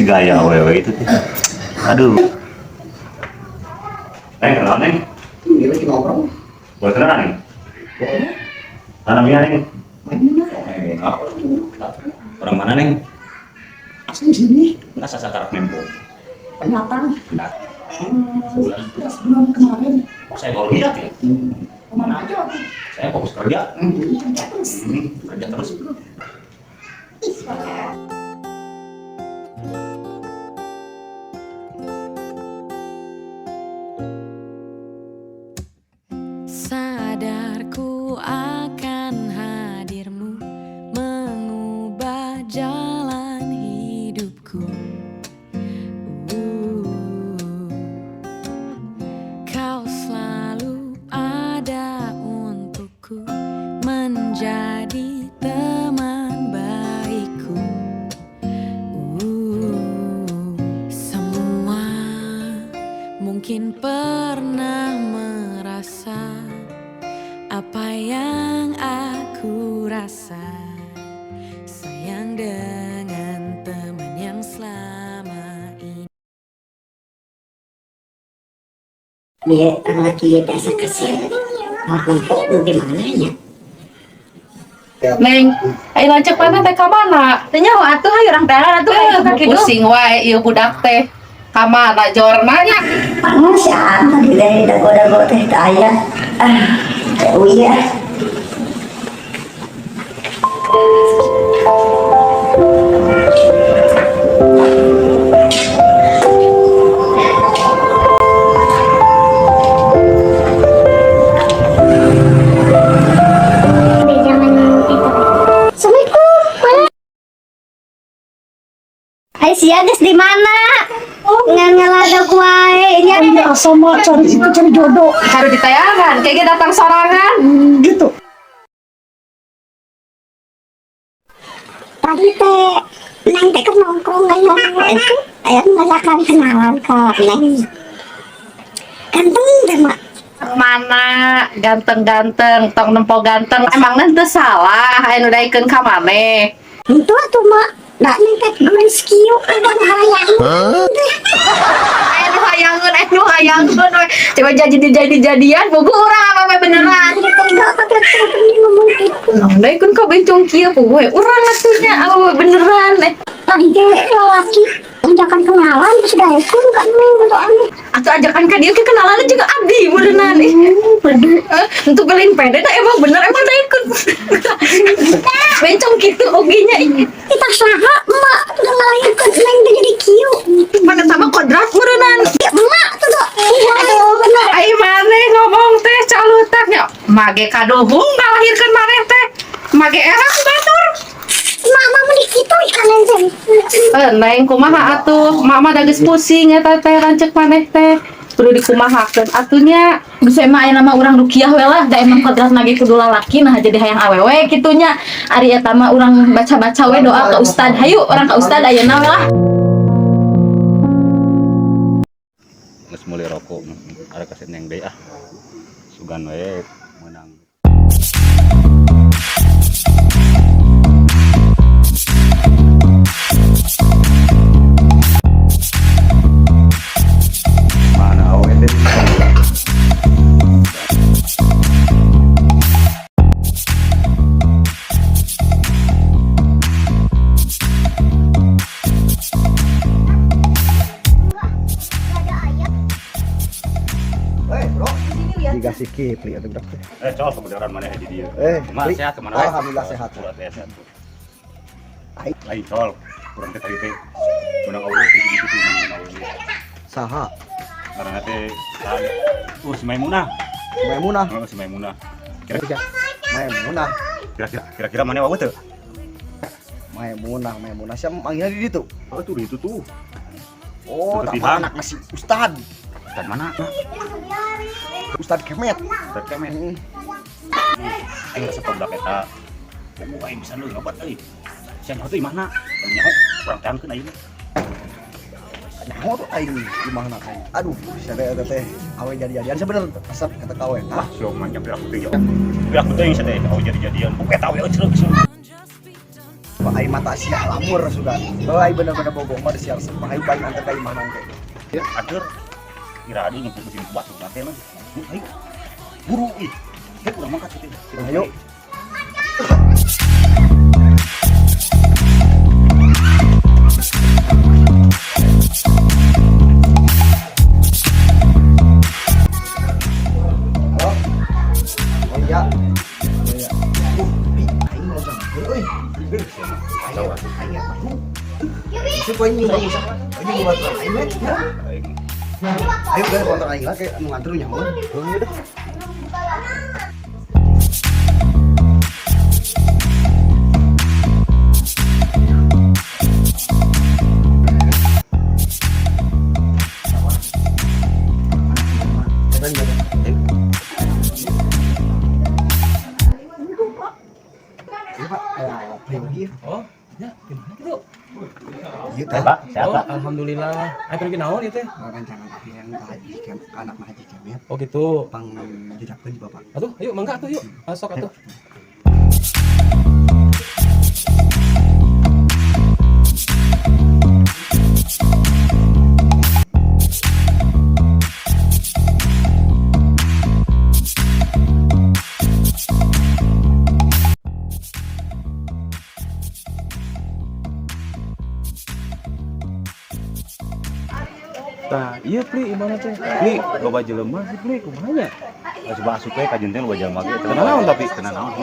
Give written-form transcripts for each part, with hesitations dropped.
Gaya awewe itu teh. Aduh. Neng, kenal, Neng? Ini lagi ngobrol. Boleh kenal, Neng? Namanya, Neng? Mana? Orang mana, Neng? Asli sini. Enggak sasar nempo. Pendatang. Nah, Sebulan, sebulan kemarin. Oh, saya baru lihat ya. Kemana aja aku? Saya fokus kerja. Kerja terus. Kerja terus. Sadarku akan hadirmu mengubah jalan hidupku. Kau selalu ada untukku, menjadi teman baikku. Semua mungkin pernah merasa apa yang aku rasa. Sayang dengan teman yang selama ini. Dia lagi biasa kesel. Mau nempo di mana ya? Neng, ayo lanceuk mana teh ka mana? Teu nyaho atuh, hayu urang teangan atuh, hayu ka kitu. Pusing wae ieu budak teh. Ka mana jorna nya? Mana si tadi dari dago-dago teh teu aya. Ah, teh uih ah. Assalamualaikum. Hai, sia geus di mana? Ngan ngaladak wae. Nya. Iya, sama cari itu, cari jodoh. Baru ditayangan, kayaknya datang sorangan. Gitu. Tadi teh Neng teh kan nongkrong aya itu aya ngajakan kenalan ke Neng. Ganteng teh, Mak. Mana ganteng-ganteng, tong nempo ganteng. Emang teu salah aya nu daekeun ka maneh? Itu atuh, Mak. Da Neng teh geulis kieu udah hayang. Aya nu hayangeun, aya nu hayangeun we. Coba jadi jadian, puguh urang apa we beneran. Tadi teh gak pakai ngomong gitu. Nah, daekeun ka bencong kieu, puguh we urang atuh nya apa we beneran eh. Tadi teh lelaki ajakan kenalan terus daekeun ka Neng gitu aneh. Atuh ajakan ka dieu ke kenalan juga abdi beneran ih. Pede. Eh, untuk beliin pede dah emang bener emang daekeun. Bencong kitu oge nya ih. Kita saha, Mak, udah ngalahirkan Neng teh jadi kieu. Mana sama kodrat meureunnan. Ya, Emak tuh tuh. Aduh, bener. Ai maneh ngomong teh calutak nya. Mage kaduhung ngalahirkeun maneh teh. Mage era ku batur. Mak mah meni kitu ikan Neng teh. Eh, Neng, kumaha atuh? Mama da geus pusing eta teh lanceuk maneh teh. Kudu dikumahakeun atuh nya. Geus emang aya nama urang rukiah we lah, da emang kodrat ge kudu lalaki, nah jadi hayang awewe kitu nya. Ari eta mah urang baca-baca we doa ke ustad. Hayu urang ka ustad ayeuna we lah. Geus meuli rokok, ada kasih Neng deui ah. Sugan we menang. Mana awe teh? Eh, bro. Dikasih Kipli atuh budak teh. Eh, cowok kebenaran mana di dia? Eh, Kumaha Pli. sehat kemana we? Alhamdulillah sehat. Surat ya sehat. Ai. Lain col, kurang teh tadi teh. Menang awewe gitu gitu menang awewe. Saha? Karena teh si Maimunah. Maimunah. Oh, si Maimunah. Kira-kira Maimunah. kira-kira mana wae teu? Maimunah, Maimunah. Siapa manggilnya di ditu? Oh, tuh di itu tuh. Oh, Deket tak tihang. anak nasi Ustad. Ustad mana? Ustad Kemet. Ustad Kemet. Aing resep budak eta. Puguh aing bisa leuwih obat euy. Sia nyaho teh mana? Nyaho urang teangkeun ayeuna. Nyaho tuh aing gimana aing. Aduh, sia teh eta teh awe jadi-jadian sebenernya resep kata ka awe. Wah, sia mah nyampe aku teh ya. Tapi aku teh yang sia teh awe jadi-jadian. Puguh eta awe euy. Wah, aing mata sia lamur sudah. Oh, aing bener-bener bogoh mah sia resep. Aing paling antar ka imah nangke. Ya, atur. Kira adi nyemput mesin batu nanti mah. Ayo. Buru ih. Hek urang mangkat kitu. Ayo. Halo. Oh iya. Oh iya. Ih, aing mau jemput euy. Aing aing atuh. Itu poin ini. Ini buat aing we. Ya. Ayo guys, motor aing lah kayak nu nganter nyamun. Heuh dah. Oh, ya, gimana gitu? Iya, Teh, Pak, sehat, Oh, Pak. alhamdulillah. Ayo pergi naon ieu teh? Rancangan abdi yang ka haji kem, ka anak mah haji kemet. Oh, gitu. Pang jejakkeun di bapak. Atuh, ayo mangga atuh yuk. Masuk atuh. Tah, iya Pli, imana teh? Pli, loba jelema sih Pli, kumaha nya? Coba asup we ka jeung teh loba jelema ge. Teu naon tapi. Teu naon.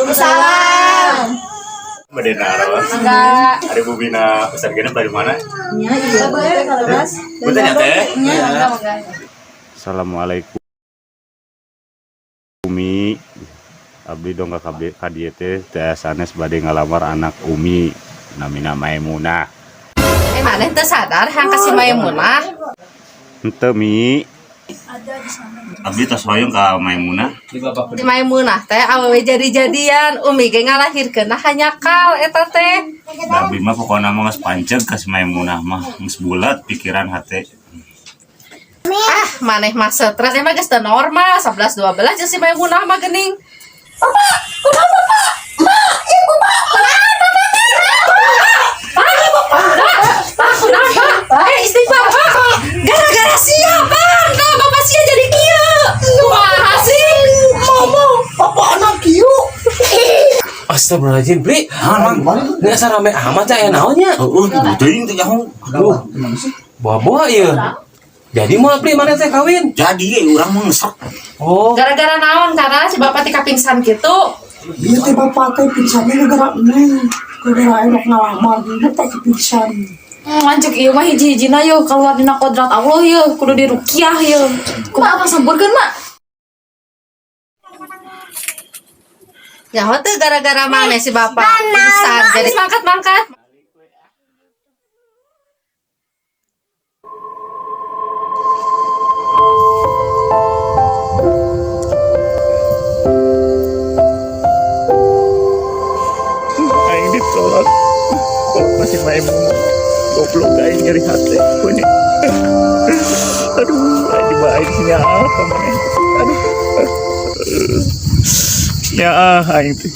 Assalamualaikum. Bade naros. Enggak. Ari Bubina Ustaz Gena dari mana? Nya iya boleh kalau Mas. Punten ya teh. Nya mangga mangga. Assalamualaikum. Umi abdi dong ka ka dieu teh teh sanes bade ngalamar anak Umi namina Maimunah. Eh maneh teu sadar hayang ka si Maimunah. Henteu Mi. Abdi tos hoyong ka Maimunah. Si Maimunah teh awewe jadi-jadian, Umi ge ngalahirkeun hanyakal eta teh. Da abdi mah pokona mah geus panceg ka si Maimunah mah geus bulat pikiran hate. Ah, maneh mah stres emang geus teu normal 11 12 jeung si Maimunah mah geuning. Bapak, kunaon bapak? Mak, ibu pak, kunaon bapak teh? Pak, Pak, kunaon pak? Eh, istighfar pak. Gara-gara sia pak, nah bapak sia jadi kieu. Kumaha sih? Ngomong, bapak anak kieu. Astagfirullahaladzim, Pli. Naon, Mang? Ini asa rame amat cah aya naonnya? Heueuh, kudu teuing teh nyaho. Aduh, bawa-bawa ieu. Jadi mau Pli mana teh kawin? Jadi ye urang mah ngesek. Oh, Gara-gara naon karena si bapak tika pingsan gitu. Iya teh bapak teh pingsannya gara-gara neng, gara-gara enak ngalamar gitu teh pingsan. Lanjut ieu mah hiji-hijina yeuh keluar dina kodrat Allah yeuh kudu diruqyah yeuh. Kumaha apa samburkeun mak? Nyaho tuh gara-gara mana si bapak pingsan. Jadi mangkat mangkat. Aing ditolak masih Maimunah goblok aing nyeri hati ini. Aduh, aing dibawa aing nya apa maneh. Aduh, ya aing teh.